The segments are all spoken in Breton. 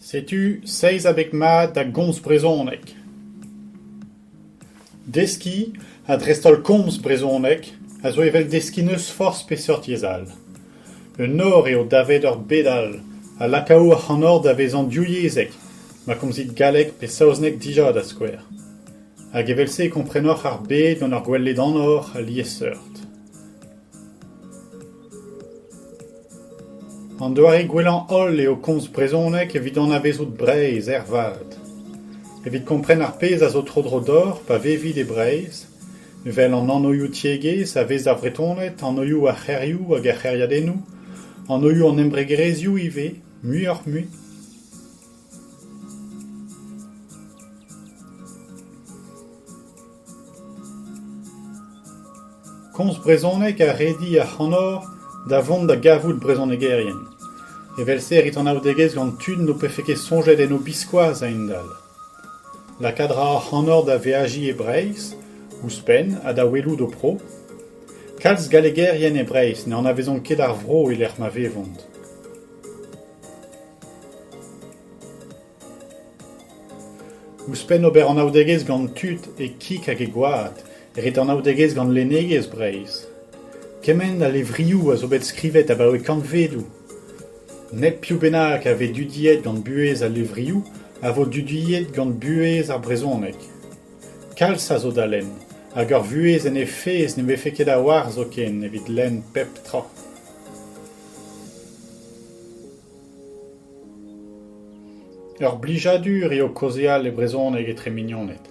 Setu seizh abeg mat da gomz brezhoneg. Deskiñ ha dreist-holl komz brezhoneg a zo evel deskiñ n'eus forzh peseurt yezh all. Un nor eo davet ur bed all a lakao ac'hanoc'h da vezañ divyezhek ma komzit galleg pe saozneg dija da skouer. Hag evel-se e komprenoc'h ar bed gant ur gwel ledanoc'h ha liesseurt. An doare gwellañ-holl eo komz brezhoneg evit anavezout Breizh ervat. Evit kompren ar pezh a zo tro-dro deoc'h pa vevit e Breizh, evel an anvioù-tiegezh a vez d'ar Vretoned, anvioù ar c'hêrioù hag ar c'hêriadennoù, anvioù an embregerezhioù ivez, muioc'h-mui. Komz brezhoneg a redi ac'hanoc'h da vont da gavout brezhonegerien. Evel-se e rit anaoudegezh gant tud n'ho pefe ket soñjet enno biskoazh a-hend-all. Lakaat a ra ac'hanoc'h da veajiñ e Breizh, ouzhpenn, ha da welout ho pro. Kalz gallegerien e Breizh ne anavezont ket ar vro e-lec'h ma vevont. Ouzhpenn ober anaoudegezh gant tud e kig hag e gwad e rit anaoudegezh gant lennegezh Breizh. Kement a levrioù a zo bet skrivet abaoe kantvedoù. Nep piv bennak a vez dudiet gant buhez al levrioù a vo dudiet gant buhez ar brezhoneg. Kalz a zo da lenn, hag ur vuhez en he fezh ne vefe ket a-walc'h zoken evit lenn pep tra. Ur blijadur eo kaozeal e brezhoneg etre mignoned.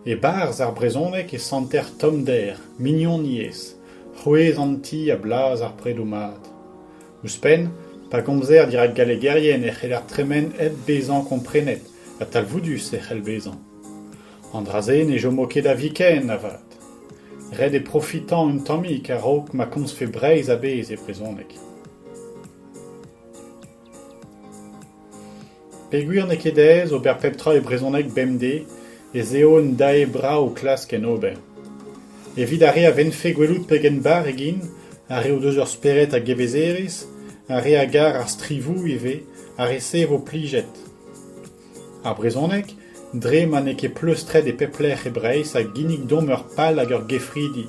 E-barzh ar brezhoneg e santer tommder, mignoniezh, c'hwezh an ti ha blaz ar predoù mat. Ouzhpenn, pa gomzer dirak gallegerien e c'heller tremen hep bezañ komprenet ha talvoudus e c'hell bezañ. An dra-se ne chomo ket da viken avat. Ret eo profitañ un tammig a-raok ma komzfe Breizh a-bezh e brezhoneg. Peogwir n'eo ket aes ober pep tra e brezhoneg bemdez ez eo un dae brav klask en ober. Evit ar re a vennfe gwelout pegen barrek int, ar re o deus ur spered a gevezerezh, ar re a gar ar strivoù ivez, ar re-se e vo plijet. Ar brezhoneg, dre ma n'eo ket pleustret e pep lec'h e Breizh a ginnig deomp ur pal hag ur gefridi: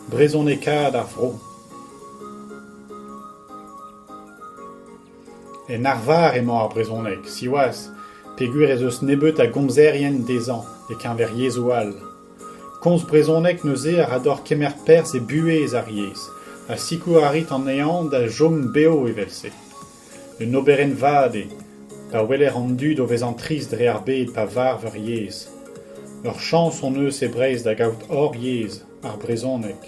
brezhonekaat ar vro. En arvar emañ ar brezhoneg, siwazh, peogwir ez eus nebeut a gomzerien dezhañ e-keñver yezhoù all. Komz brezhoneg neuze a ra deoc'h kemer perzh e buhez ar yezh ha sikour a rit anezhañ da chom bev evel-se. Un oberenn vat eo, pa weler an dud o vezañ trist dre ar bed pa varv ur yezh. Ur chañs hon eus e Breizh da gaout hor yezh, ar brezhoneg.